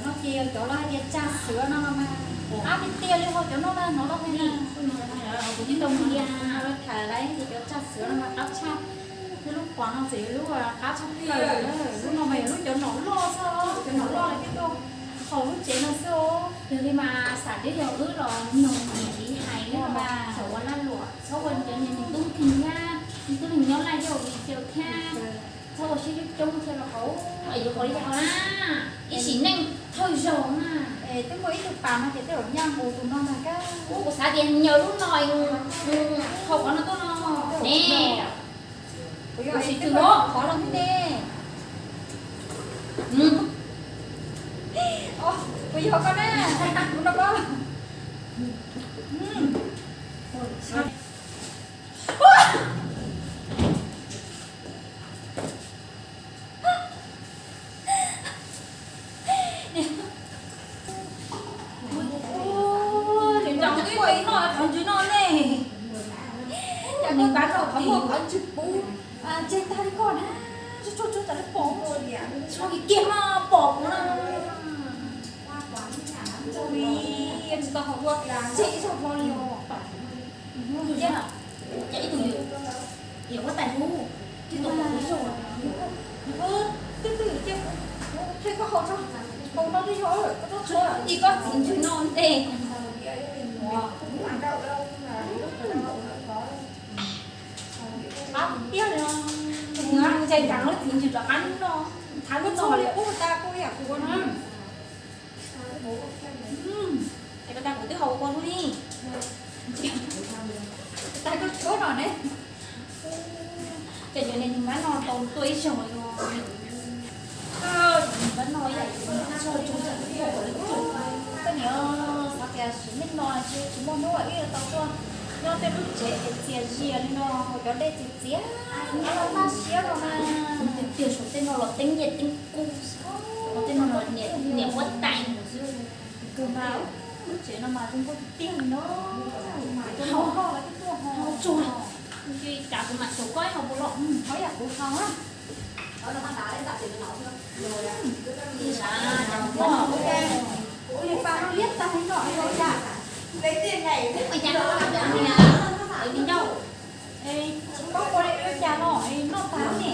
No ces yog cov lawv hais tias tsag xwm no no mas qab tiag tiag li ho cov no na, hnov loj li na. Kuv tsis tau mus tham lawv ces cov tsag xwm no mas qab tshaj. Lub qos no txawm yog lub qab tshaj plaws, lub no mas yog lub cov nom loj xwb, cov nom loj lawv thiaj tuaj haus lub tsev no xwb os. Yog li mas xam twb yog wb los mloog niam txiv hais li no mas txhob ua lag luam, txhob ua cov niag tub nkeeg thiab tub nkeeg nyob laj yauj li cas thiab. Txhob ua siab coob coob thiab los haus, yuav haus li cas haus na, ib sim neej thawj zaug na. Es twb muaj ib tug pas no ces tej zaum nyaj nqus tus no mas kab. Kuv xav tias nyias lub no, haus qhov no tuaj no ne. Kuv yuav sim twg los qhov los ne. Kuv yog koj na, kuv no koj. Nws nrog twb ua ib no qhov ntswg no ne. Yog nws npab no qhov muaj qhov ntswg puv tseg tag li koj na. Tsuag tsuag tsuag tas li pom, tsuag kiag kiag no pom kuv no. Ui, tsis tau haus dua tseg ib zaug hlo li os. Ces ib tug yawm huab tais hub, twb tau haus ib zaug. Twb twb cia kuv qhia koj haus tso, haus no twb yog koj txhob tshuav. Ib koj txiv ntswg no ntej. Qab tiag li no. Ntshe cas lub txiv ntswg rov qab no. Thav lub txuj li qub tas kuv yam kuv ua no. Es pas tas kuv twb haus ua kua lub li. Tas koj tshuav no ne. Ces cov niag npab no tau tuaj ib zaug li. Npab no ib yam txog tsuag tsuag. Koj niam xav tias sim neej no tsis tsis muaj hnub uas wb yuav tau tuaj nyob tej lub tsev es txias zias li no, haus cov dej txias txias, tag siab no na. Tiag tiag, saum tej no los teeb nyiaj teeb kub, saum tej no los niam huab tais xwb. Tus mas lub tsev no mas zoo nkauj tiag tiag li no. Cov no loj lawv twb tuaj haus tsuag. Cas kuv mam xyuas koj ib hau puas loj. Thov yam kuv haus na. Ua li pas no liab tag li no, ua cas? Ua cas no, ua li ncauj. Tsis paub ua li cas no, noj tag ne.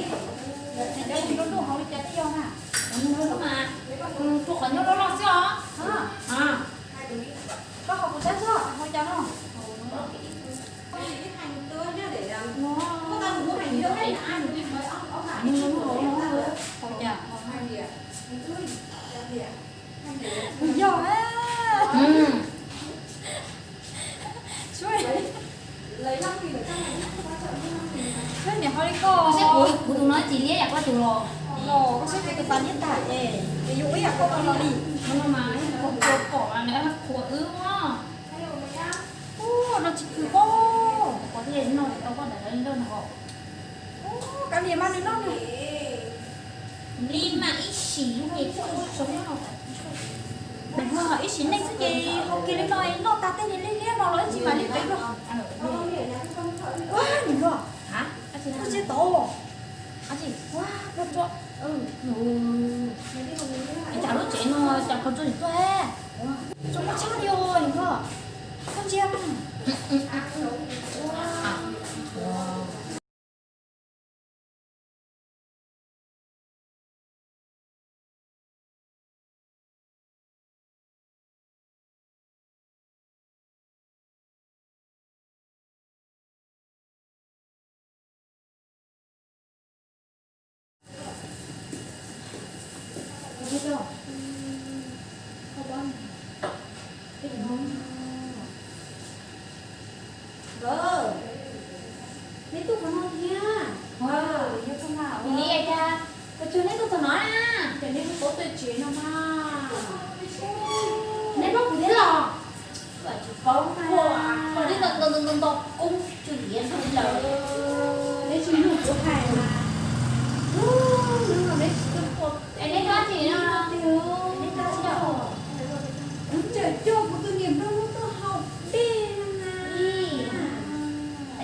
Cov niag nruab nruab hauv li cas twb yog na. Nruab nruab mas, rua qhov nyuag loj loj xwb os. Koj haus kuv tab zog, ua cas no? Ua cas? Yog a. Niam ho li koj. Kuv tus no tsis liab yam koj tus los. Los koj saib kuv tus pas liab tag es yus ib yam koj tus los li. Ua no mas kuv tus pom mas nws qhuas wb os. Ua no tsis khwv pob. Kuv thiaj noj tau koj daim nrog no. Kav liam mas nws noj nws. Li mas ib sim ces kuj zoo no. Ib sim neej xwb ces haus kiag li no noj tag tej niag liab liab no los ib tsis mam li pem los. Ua niam los. Koj tsis tau. Ua koj tsuag. Cas lub tsev no cas koj tsuag tsis tuaj. Tsuag muaj tshaj li os niam los. Koj ntsia. Nkawd, neb tuaj qhov no thiab. Ua li cas koj tsuag neb tuaj txog no na? Ces neb hu tau tej tsev no mas. Neb paub kuv thiab los? Tsis paub na. Neb nto nto nto koob tsuag liav ntawd lawm. Neb tsis mloog kuv hais mas. Hnub no neb tsis tuaj, es neb tab tsi no? Neb tab tsi no? Kuv tseem coj kuv tus niam nplog tuaj haus dej no na.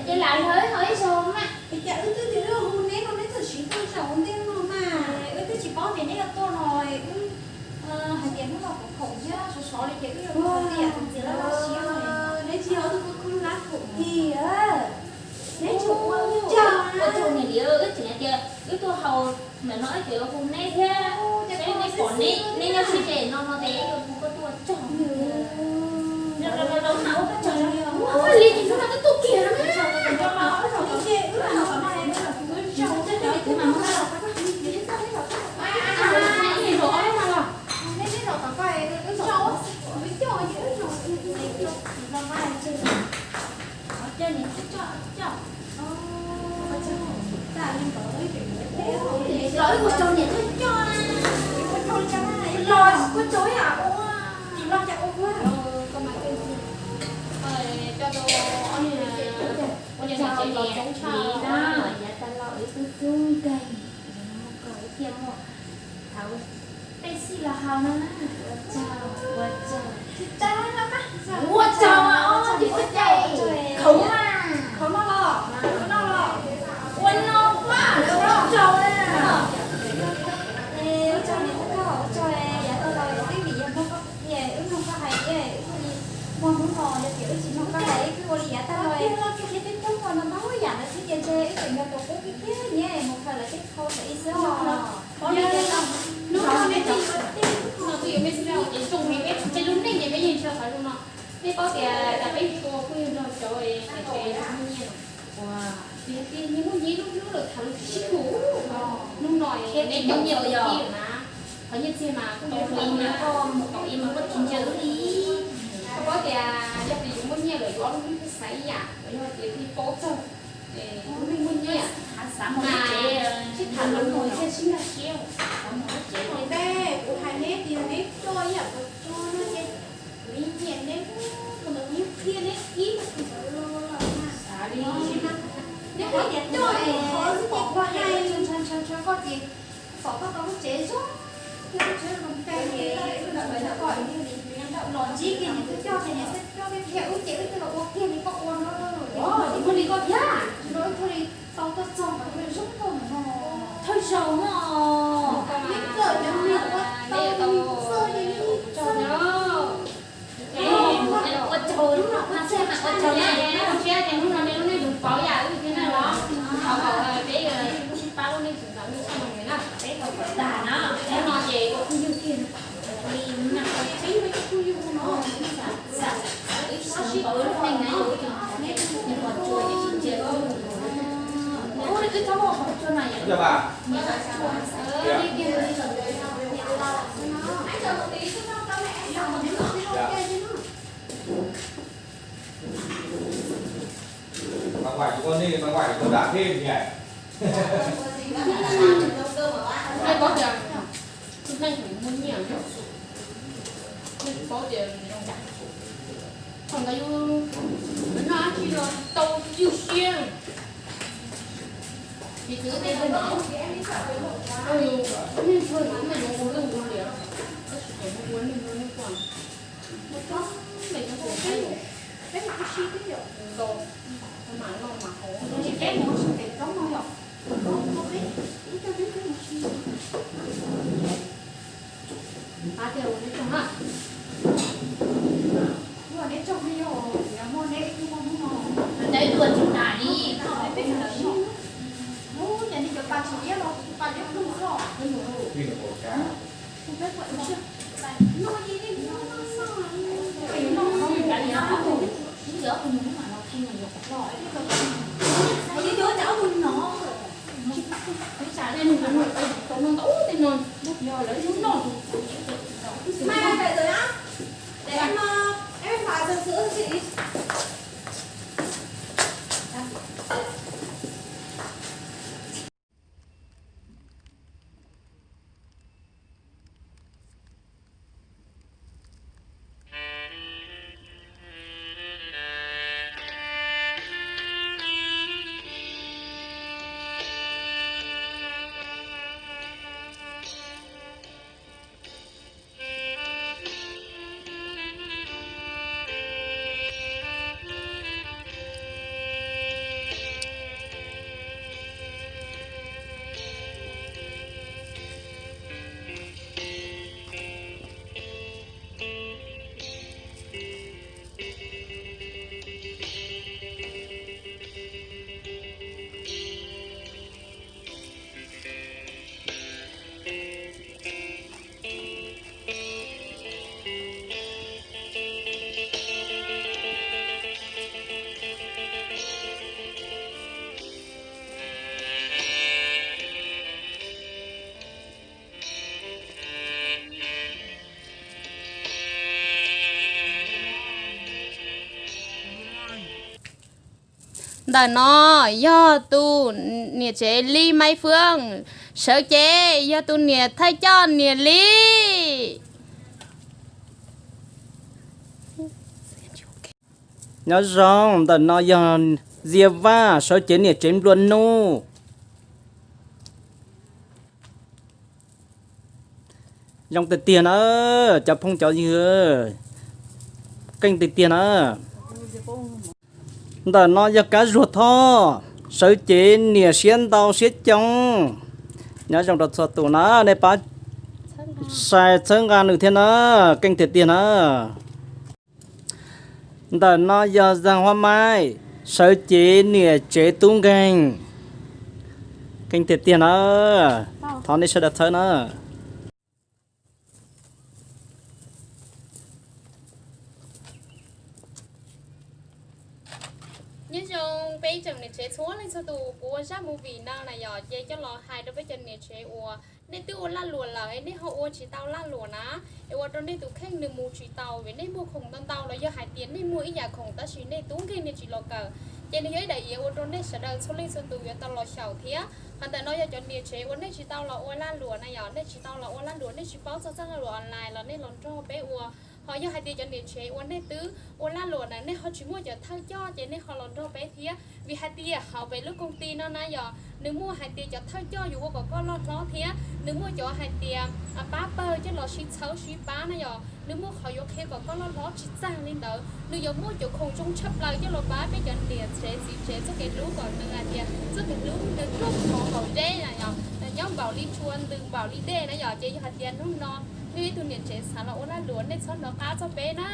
Ces lam nrog wb haus ib zaug mas. Es cas wb twb tias wb hu neb no neb txawm siv tuaj zaum ua ntej no mas. Wb twb tsis paub tias neb yuav tuaj no, wb hais tias Ces wb tuaj haus ntawm no ces hu neb thiab, seb neb pom neb, neb nyob sib ze no no ces yuav hu koj tuaj cog. Ua li ces hnub no twb tuaj kiag no. Los ua tsaug niam thiab coj na. Los ua tsaug ib yam ua, tsis los cas ua. Coj rau ob niag ua niam tsev los coob tshaj na, yav tag los wb tub tub nkeeg, mus kawm wb thiaj muaj thaum peb xij los haus no na. Ua tsaug, ua tsaug. Ua tsaug, ua tsaug, ua tsaug. Khaum mas, khaum no los, khaum no los. Ua no mas, ua tsaug na. Ua tsaug niam thiab koj, ua tsaug yav tag los twb vim yog mloog koj qhia, wb mloog koj hais thiab wb thiaj li muaj hnub no, yog tias wb tsis mloog koj hais wb twb ua li yav tag los. Hnub no twb yuav teb, hnub no twb yuav me xi ces zoo heev, peb tsev lub neej ces peb yeej ntshaw qhov zoo no. Nej paub tias peb tua phooj ywg nrog cov niam tsev muaj nyiaj, uas yog tias nyias muaj nyias lub hlwb lawm tham lus tsis sib haum. Hnub no neb cov nyiaj tau tib lawm na, qhov nyiaj txiag mas kuj tau ib mas koj mus tau ib mas koj tsis ntsia wb li. Koj paub tias yog tias yus muaj nyiaj lawm yus ob lub hlwb thiaj xaiv ib yam, yog tias thiaj paub txog lub neej muaj nyiaj. Xav mus lub tsev, sib tham lus mus thiaj sib nkag siab. Xav mus lub tsev. Kuv hais neb tias neb coj ib yam puas tsuaj no ces kuv nyiam neb, kuv ntawd kuv yeej qhia neb ib los los los mas. Neb qhov tias coj ces qhov xwb ces kuv hais ntshaw ntshaw ntshaw koj ces pom koj tau lub tsev zoo, thiab lub tsev zoo kawg ces wb los ntsib kiag niam thiab coj ces niam thiab coj thiaj qhia wb ces wb thiaj los ua kiag li koj ua no. Ua li koj thiab. Tsis no wb thiaj li tau tuaj txog qhov zoo nkauj no. Thawj zaug no. Neb txawj cov niag ua tau txawj ces neb txawj. Ua tsaug, ua tsaug na. Siab ces hnub no nej lub neej tseem pauv yam wb thiab na los. Thov kom peb sib pab lub neej tseem ntxaws nej txoj hmoo na. Peb tau kom tag na. Hnub no ces ua phooj ywg kiag. Peb ua phooj ywg no. Xav wb sib pauv lub neej na, yus ua tsaug, nws pom tsuas ces tsis ntsia wb. Wb txhob muaj pom tsuas na yom. Mas guaj tsis koj nej, mas guaj tsis koj dam thiab nyias. Nej paub tias tus neeg tseem muaj nyiaj, nej tsis paub tias zoo cas. Thaum ntawd yus, yus noj dab tsi los tau ywj siab. Vim txwv tej ntawd no, yus, nej ntshai mas nej yuav ua lwj ua liam, tab sis tseem ua neeg ua nyob tuaj. Mus rau peb mus, peb mus ua si twb yom, mus nkaus, mam noj mam haus. Tab sis peb mus ua si pem roob no yom, peb ib co twb peb mus si. Pab tiag ua neb tsaug na. Ua neb tsaug, yog muaj neb wb twb muaj hnub no. Neb tuaj tsis tas li. Peb mus si. Ub, cas nej cov pas tsis liab los kuv pas liab plug xwb os. Ntawm no yog tus niam tsev Li Maiv Fwm, sawv cev yog tus niam thawj coj niam Li. Nyob zoo, ntawm no yog Zias Vaj, sawv cev niam tsev nplua nuj. Zoo tiag tiag na, cov phooj cov ywg, keej tiag tiag na. Ntawm no yog Kab Zuag Thoj, sawv cev niam siab ntau siab coob. Nyob zoo rau txhua tus na, nej pab share txhawb nqa nws thiab na, keej tiag tiag na. Ntawm no yog Zag Huab Maib, sawv cev niam tsev tub nkeeg, keej tiag tiag na. Thov nej sawv daws txhawb na. Nyob zoo peb tsoom niam tsev txhua leej txhua tus, kuv ua zaj movie no na yom, ces coj los hais rau peb cov niam tsev uas nej twb ua lag luam lawm es nej ho ua tsis tau lag luam na, es ua rau nej tus kheej nws mus tsis tau vim nej muaj khoom ntau ntau los yog hais tias nej muaj ib yam khoom tab sis nej tub nkeeg nej tsis los kawm, ces nws yog ib daim iav ua rau nej sawv daws txhua leej txhua tus yuav tau los xyaum thiab. Qhov ntawm no yog cov niam tsev uas nej tsis tau los ua lag luam na yom, nej tsis tau los ua lag luam, nej tsis paub txog txoj lag luam online los nej los nrog peb ua. Ho yog hais tias cov niam tsev uas nej twb ua lag luam na nej ho tsis muaj cov thawj coj ces nej ho los nrog peb thiab, vim hais tias hauv peb lub koom tij no na yom, nws muaj hais tias cov thawj coj yuav ua kom koj loj hlob thiab nws muaj cov hais tias pab pawg coj los sib txhawb sib pab na yom, nws muaj qhov yuav qhia kom koj loj hlob tsis txag li ntawd, nws yuav muaj cov khoom zoo tshaj plaws coj los pab peb cov niam tsev txiv tsev txoj kev hlub kom nws hais tias txoj kev hlub nws ruaj khov npaum deb na yom, nws nyob npaum li tshua ntws npaum li dej na yom, ces yog hais tias hnub no nej ib tug niam tsev xav los ua lag luam nej txhob hnov qab txog peb na.